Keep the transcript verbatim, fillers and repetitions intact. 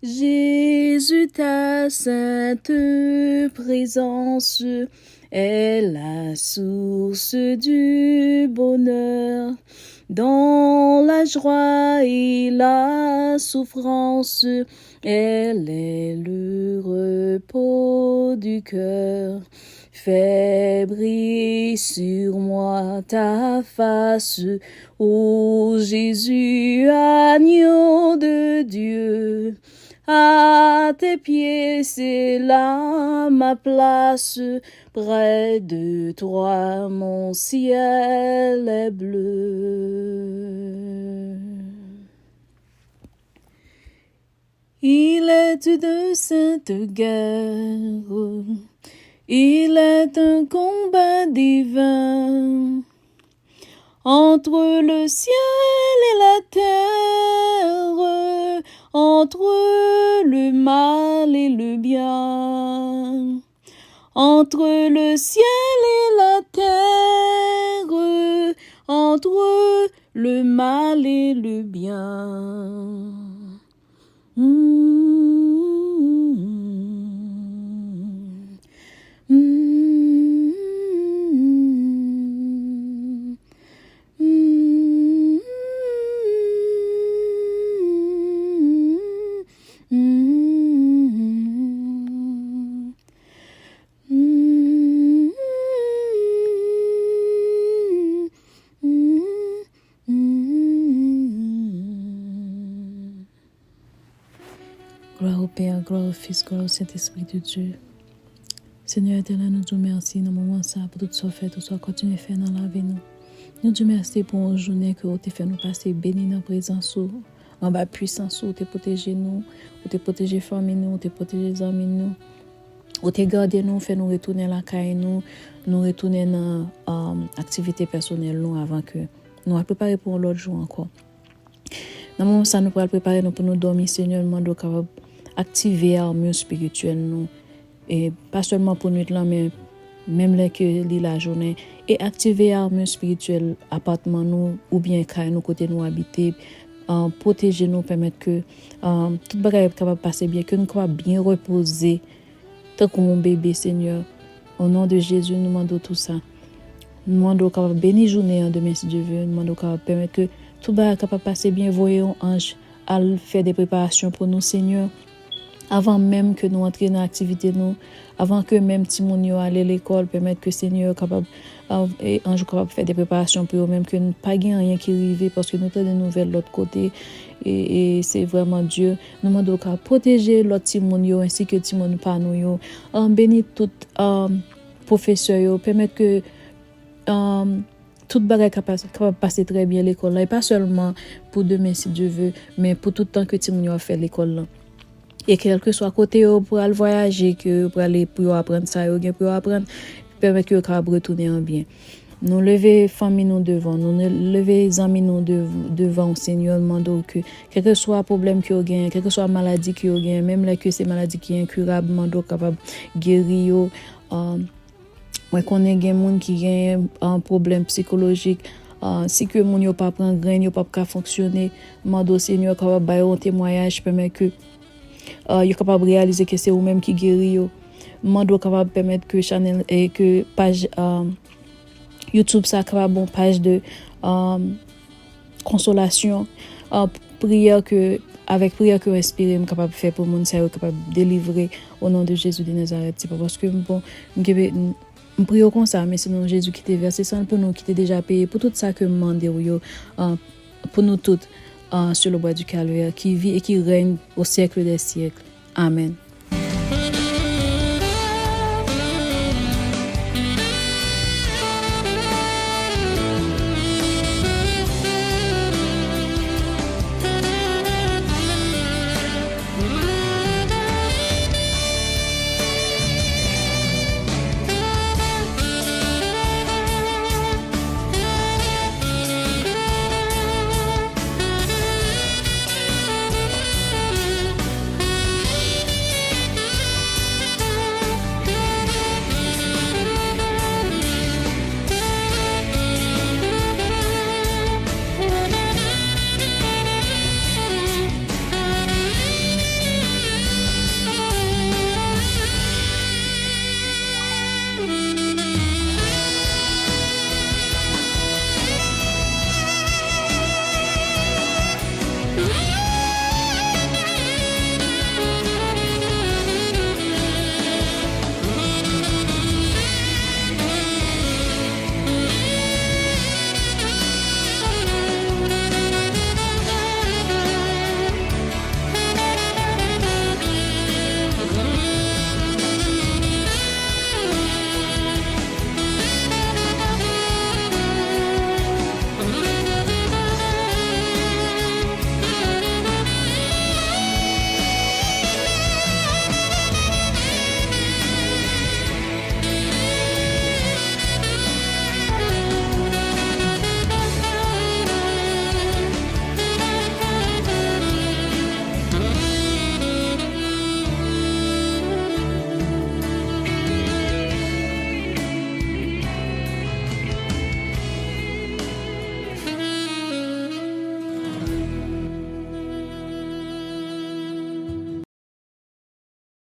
Jésus, ta sainte présence est la source du bonheur. Dans la joie et la souffrance, elle est le repos du cœur. Fais briller sur moi ta face, ô Jésus, agneau de Dieu. À tes pieds, c'est là ma place. Près de toi, mon ciel est bleu. Il est une sainte guerre, il est un combat divin entre le ciel et la terre, entre le mal et le bien, entre le ciel et la terre, entre le mal et le bien. Glwa o Pè, glwa o Fis, glwa o Sentespri de Dye. Senyè Etènèl, nou di w mèsi nan moman sa a pou tout sa w fè, tout sa w kontinye fè nan lavi nou. Nou di w mèsi pou yon jounen ke w te fè nou pase beni nan prezans ou, anba pwisans ou, w te pwoteje nou, w te pwoteje fanmi nou, w te pwoteje zanmi nou, w te gade nou, fè nou retounen lakay nou, nou retounen nan um, aktivite pèsonèl nou avan ke nou al prepare pou yon lòt jou ankò. Nan moman sa, nou pral prepare nou pou nou dòmi, Senyè, nou mande w kapab aktive armè espirityèl nou. E pa sèlman pou nwit lan, men menm lè ke li lajounen. E aktive armè espirityèl apatman nou oubyen kay nou kote nou abite. Ah, pwoteje nou, pèmèt ke ah, tout bagay kapab pase byen, ke nou kapab byen repoze tankou yon bebe, Senyè. O non de Jezi, nou mande w tou sa. Nou mande w kapab beni jounen an demen, si Dye vle. Nou mande w kapab pèmèt ke tout bagay kapab pase byen. Voye yon anj al fè de preparasyon pou nou, Senyè. Avan menm ke nou antre nan aktivite nou, avan ke menm timoun yo ale lekòl, pèmèt ke Senyè kapab, ah, e anj ou kapab fè de preparasyon pou yo menm, ke n- pa gen anyen ki rive, paske nou tande nouvèl lòt kote, e, e se vrèman Dye. Nou mande w ka pwoteje lòt timoun yo, ensi ke timoun pa nou yo. Ah, beni tout ah, pwofesè yo, pèmèt ke um, tout bagay ka pas- kapab pase trè byen lekòl la, e pa sèlman pou demen, si Dye vle, men pou tout tan ke timoun yo ap fè lekòl lan. E kèlkeswa kote yo pral vwayaje, ke yo prale pou yo aprann sa yo gen pou yo aprann, pèmèt ke yo kapab retounen an byen. Nou leve fanmi nou devan, nou ne- leve zanmi nou dev- devan w, Senyè, nou mande w ke, kèlkeswa pwoblèm ke yo genyen, kèlkeswa maladi ke yo genyen, menm lè ke se maladi ki enkirab, mande w kapab geri yo. Ah, mwen konnen gen moun ki genyen ah, pwoblèm sikolojik. Ah, si ke moun yo pa pran grenn, yo p ap ka fonksyone, mande w, Senyè, kapab ba yo yon temwayaj, pèmèt ke ah, yo kapab reyalize ke se ou menm ki geri yo. Mande w kapab pèmèt ke chanèl e ke paj ah, YouTube sa kapab yon paj de ah, konsolasyon. Ah, priyè ke, avèk priyè ke w enspire m kapab fè pou moun sa yo kapab delivre o non de Jezi de Nazarèt. Se pa paske m bon, m kenbe, m- m priye w konsa, men se non Jezi ki te vèse san l pou nou, ki te deja peye pou tout sa ke m mande w yo, ah, pou nou tout, ah, sur le bois du calvaire, qui vit et qui règne au siècle des siècles. Amèn.